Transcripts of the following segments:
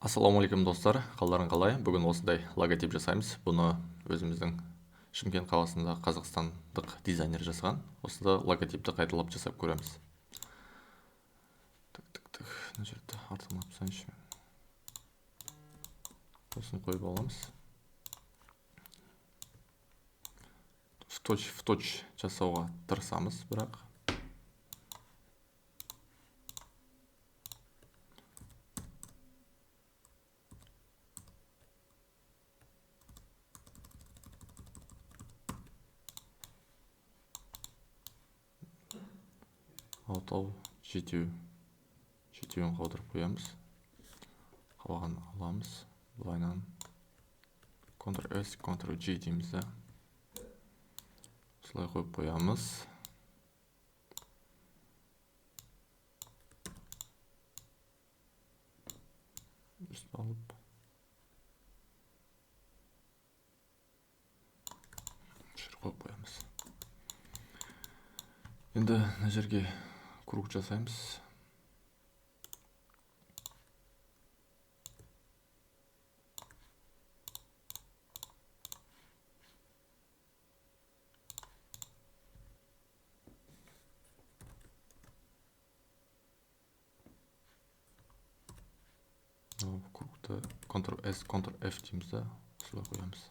Ассалаумағалейкум, достар, қалдарың қалай? Бүгін осындай логотип жасаймыз. Бұны өзіміздің Шымкент қаласында қазақстандық дизайнер жасаған. Осында логотипті қайталап жасап көреміз. Так, так, так. Мына жерді артығын алып тастайыншы. Осыны қойып аламыз. В точь, в точь жасауға тырысамыз, бірақ алтау, жетеу, жетеуін қалдырып қоямыз, қалғанын аламыз. Былайынан Ctrl S, Ctrl G дейміз да, осылай қойып қоямыз. Үстін алып жерге қойып қоямыз. Енді мына жерге круг жасаймыз. Мынау кругты Ctrl S, Ctrl F дейміз да, осылай қоямыз.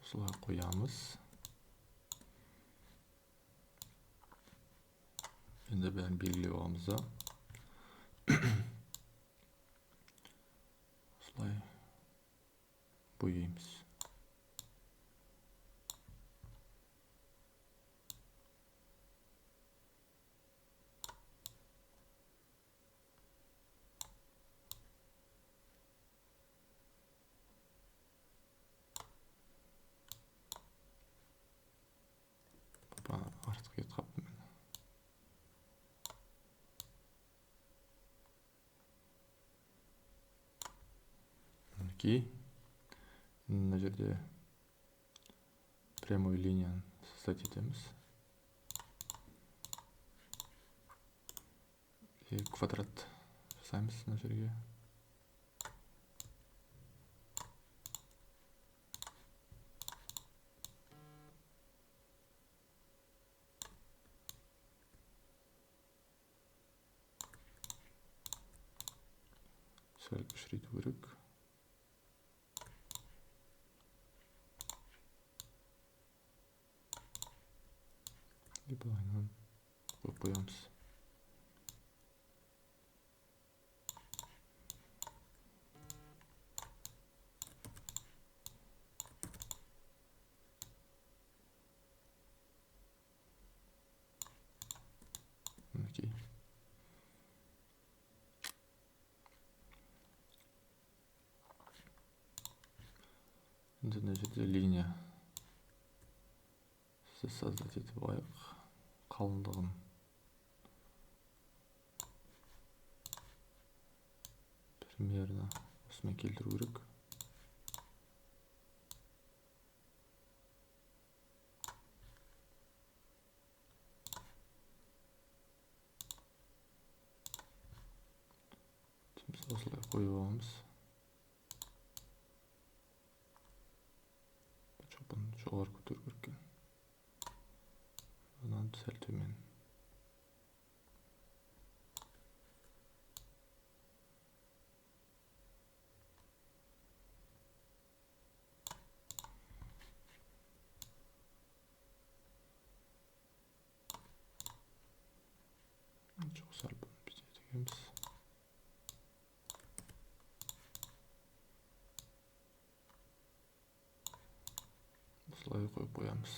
Осылай қоямыз. Енді бәрін белгілеп аламыз да. Осылай бояймыз. Артық кетіп қалыппын мен. Мінекей, мына жерде прямой линияны создать етеміз. И квадрат жасаймыз мына жерге. Сәл кішірейту керек. И былайынан қойып қоямыз. Мінекей. Енді мына жерде линия создать етіп алайық. Қалыңдығын примерно осымен келтіру керек. Осылай қойып аламыз. Бұны жоғары көтеру керек екен. Одан сәл төмен. Жоқ, сәл бұны бүйтіп дегенбіз. Осылай қойып қоямыз.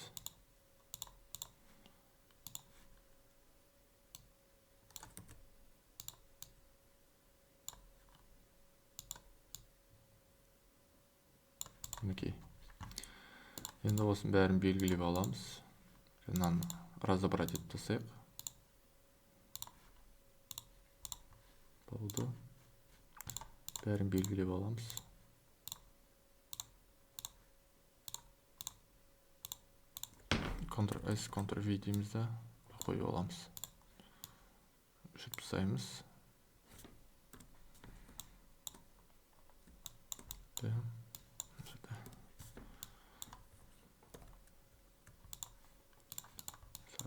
Мінекей. Енді осының бәрін белгілеп аламыз. Мынаны разобрать етіп тастайық. Болды. Бәрін белгілеп аламыз. Ctrl S, Ctrl V дейміз да, қойып аламыз. Өшіріп тастаймыз.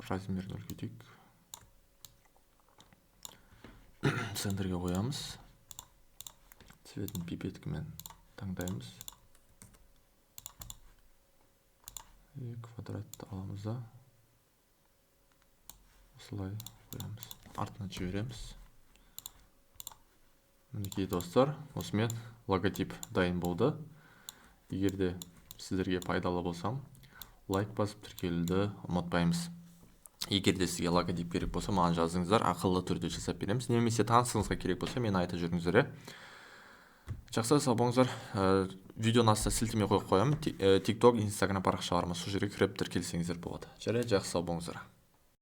Размерін үлкейтейік. Центрге қоямыз. Цветін пипеткімен таңдаймыз. И квадратты аламыз да осылай қоямыз. Артына жібереміз. Мінекей достар, осымен логотип дайын болды. Егер де сіздерге пайдалы болсам, лайк басып тіркелуді ұмытпаймыз. Егер де сізге логотип керек болса, маған жазыңыздар, ақылы түрде жасап береміз. Немесе танысыңызға керек болса, мені айта жүріңіздер. Жақсы, сау болыңыздар. Видеоның астына сілтеме қойып қоямын. TikTok, Instagram парақшаларыма сол жерге кіріп тіркелсеңіздер болады. Жарайды, жақсы, сау болыңыздар.